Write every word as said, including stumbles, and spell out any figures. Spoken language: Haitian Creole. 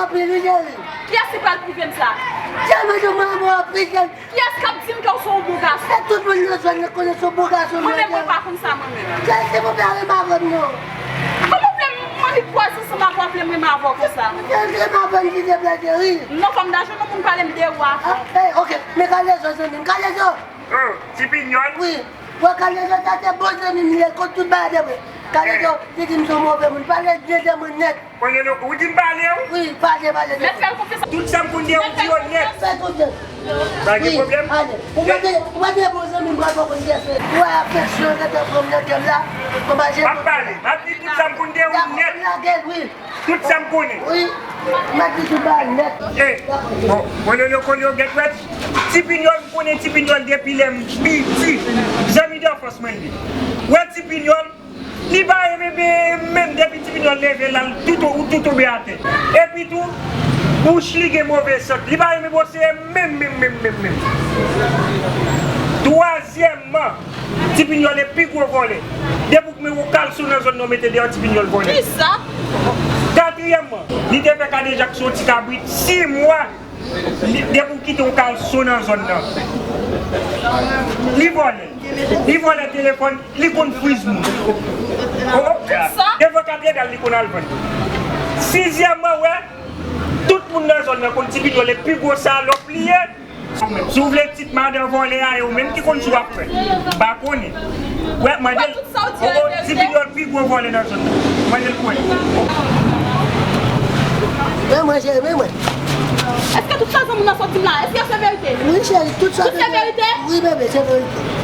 Anpil wi cheri. Kiyès ki pral pwouve m sa? Cheri, mwen di w mwen renmen w anpil cheri. Kiyès k ap di m ke w se yon bon gason? E tout moun nan zòn nan konnen se yon bon gason. Mwen menm, mwen pa konn sa mwen menm. Cheri, silvouplè, renmen avè m non. Kòman w vle m annik kwaze ansanm avè w, vle m renmen avè w konsa? Cheri, renmen avè m silvouplè cheri. Non, fò m ta jwenn yon moun pale m de ou avan. Ah, eh, ok. Men Kalezo zanmi m, Kalezo. Oh, Ti Pinyòl? Wi. Bon, Kalezo sa se bon zanmi m li ye, konn tout bagay de mwen. Kalezo, li di m se yon move moun. Pale byen de mwen nèt. Ou di m pale w? Wi, pale, pale de mwen. Tout sa m konn de ou di yo nèt. Fè konfyans. Pa gen pwoblèm. Ale. Ou pa gen, ou pa gen bon zanmi m pral fè w konn kiyès se. Ou wè afeksyon nan tèt fanm nan kè m la. Kòman je. M ap pale. M ap di tout sa m konn de ou nèt. Lage l, wi. Tout sa m konnen. Wi. M ap di tout bagay nèt. Eh, bon, bon, lè yo konn yo gèt wè. Ti Pinyòl, m konnen Ti Pinyòl depi lè m piti. Zanmi danfans mwen li. Wè Ti Pinyòl, li pa renmen menm depi Ti Pinyòl leve l al tout ou tout tonbe atè. Epi tou, bouch li gen move sant. Li pa renmen bwose menm, menm, menm, menm, menm. Twazyèmman, Ti Pinyòl e pi gwo vòlè. Depi w mete yon kalson nan zòn nan, w mete deyò Ti Pinyòl vòlè. Kisa? Katriyèmman, li te fè kadejak sou yon ti kabrit sis mwa. Li, depi w kite yon kalson nan zòn nan, li vòlè. Li vòlè telefòn, li konn friz moun. Oh, oh. Kisa? Devan katedral li konn al vann. Sizyèmman, wè, tout moun nan zòn nan konn Ti Pinyòl e pi gwo salòp li ye. Si w vle tit madan vòlè a, e ou menm ki konn sa w ap fè. M pa konnen. Wè, mande l. Ou wè tout sa w di a, oh, oh, se verite? Ti Pinyòl pi gwo vòlè nan zòn nan. Mande l pou wè. Men mwen, cheri, men mwen. Èske tout sa zanmi w nan sot di m la, èske se verite? Wi, cheri, tout sa se verite. Tout se verite? Wi, bebe, se verite.